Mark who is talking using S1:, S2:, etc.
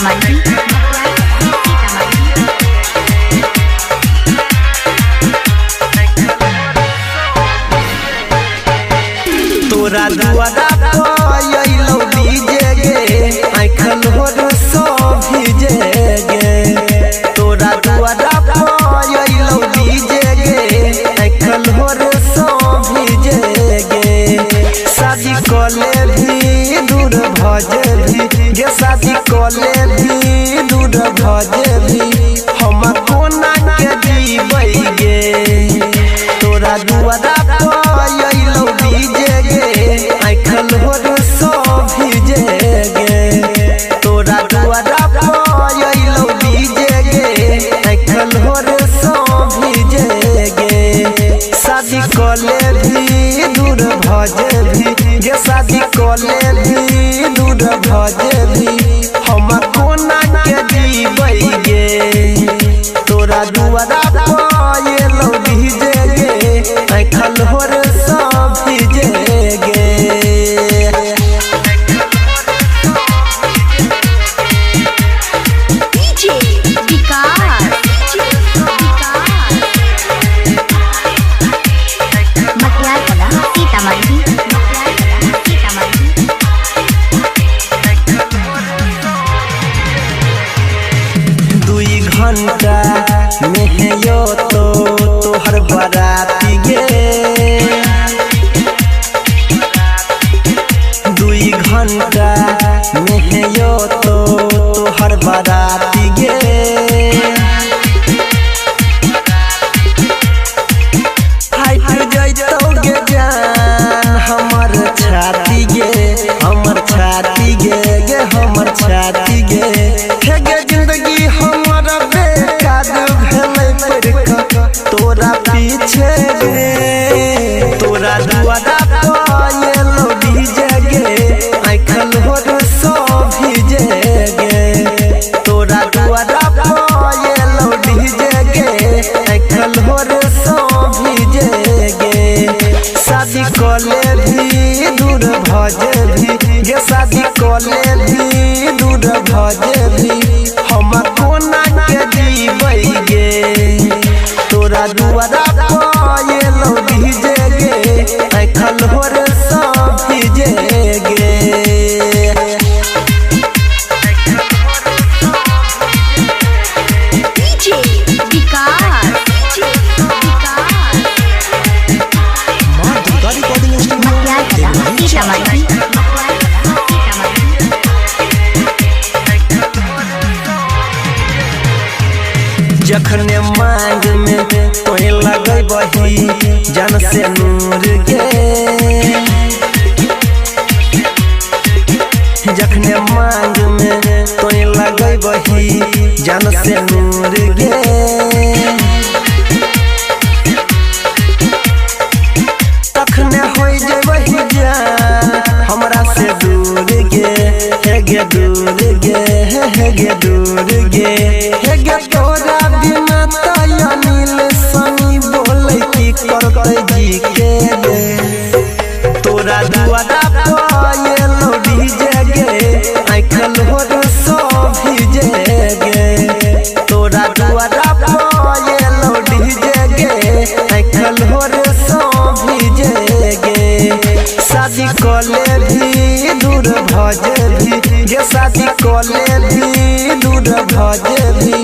S1: सीतामढ़ी सीतामढ़ी।
S2: तोरा दुआरा पर अइलौ डीजे गे, आँखल होर सब भीजे गे। तोरा दुआरा पर अइलौ डीजे गे, आँखल होर सब भीजे गे। शादी कले भी दूर भजे भी गे, शादी कले भी दूर भजे भी, हम कोना के जीबै गे। तोरा दुआरा पर अइलौ डीजे गे, आँखल होर सब भीजे गे। तोरा दुआरा पर अइलौ डीजे गे, आँखल होर सब भीजे गे। शादी कले भी दूर भजे भी गे, शादी कले भी दूर भजे भी, हम कोना के जीबै गे। तोरा दुआरा पर अइलौ डीजे गे, आँखल होर सब भीजे गे।
S1: डीजे विकास विकास मटियार कला सीतामढ़ी मटियार कला सीतामढ़ी।
S2: 2 घंटा में है यो तो तोहर बराती गे। 2 घंटा में है यो तो तोहर बराती गे। फाइट जैतौ गे जान हमर छाती गे, हमर छाती गे गे, हमर छाती गे। हे गे जिंदगी हमर बेकार भेलै पड़ि कऽ तोरा पीछे गे। तोरा दुआरा पर एलौ डीजे गे, आँखल होर सब भीजे गे। तोरा दुआरा पर एलौ डीजे गे, आँखल होर सब भीजे गे। शादी कले भी दूर भजे भी गे, शादी कले भी दूर भजे भी, हम कोना के जीबै गे। तोरा दुआरा पर एलौ डीजे गे, आँखल होर सब भीजे गे।
S1: डीजे विकास विकास
S3: माँ दुर्गा रिकॉर्डिंग स्टूडियो
S1: मटियार कला सीतामढ़ी मटियार कला सीतामढ़ी।
S2: जखने मांग में तोहे लगै बही जान से नूर गे। जखने मांग में तोहे लगै बही जान से नूर गे। तखने होइ जेबही जान हमरा से दूर गे, हे गे दूर गे, हे गे दूर गे। हे गे तोरा बिना तऽ अनिल सनी बोलै की करतै जी के गे। तोरा दुआरा पर एलौ डीजे गे, आँखल होर सब भीजे गे। तोरा दुआरा पर एलौ डीजे गे, आँखल होर सब भीजे गे। शादी कले भी दूर भजे भी गे, शादी कले भी दूर भजे भी,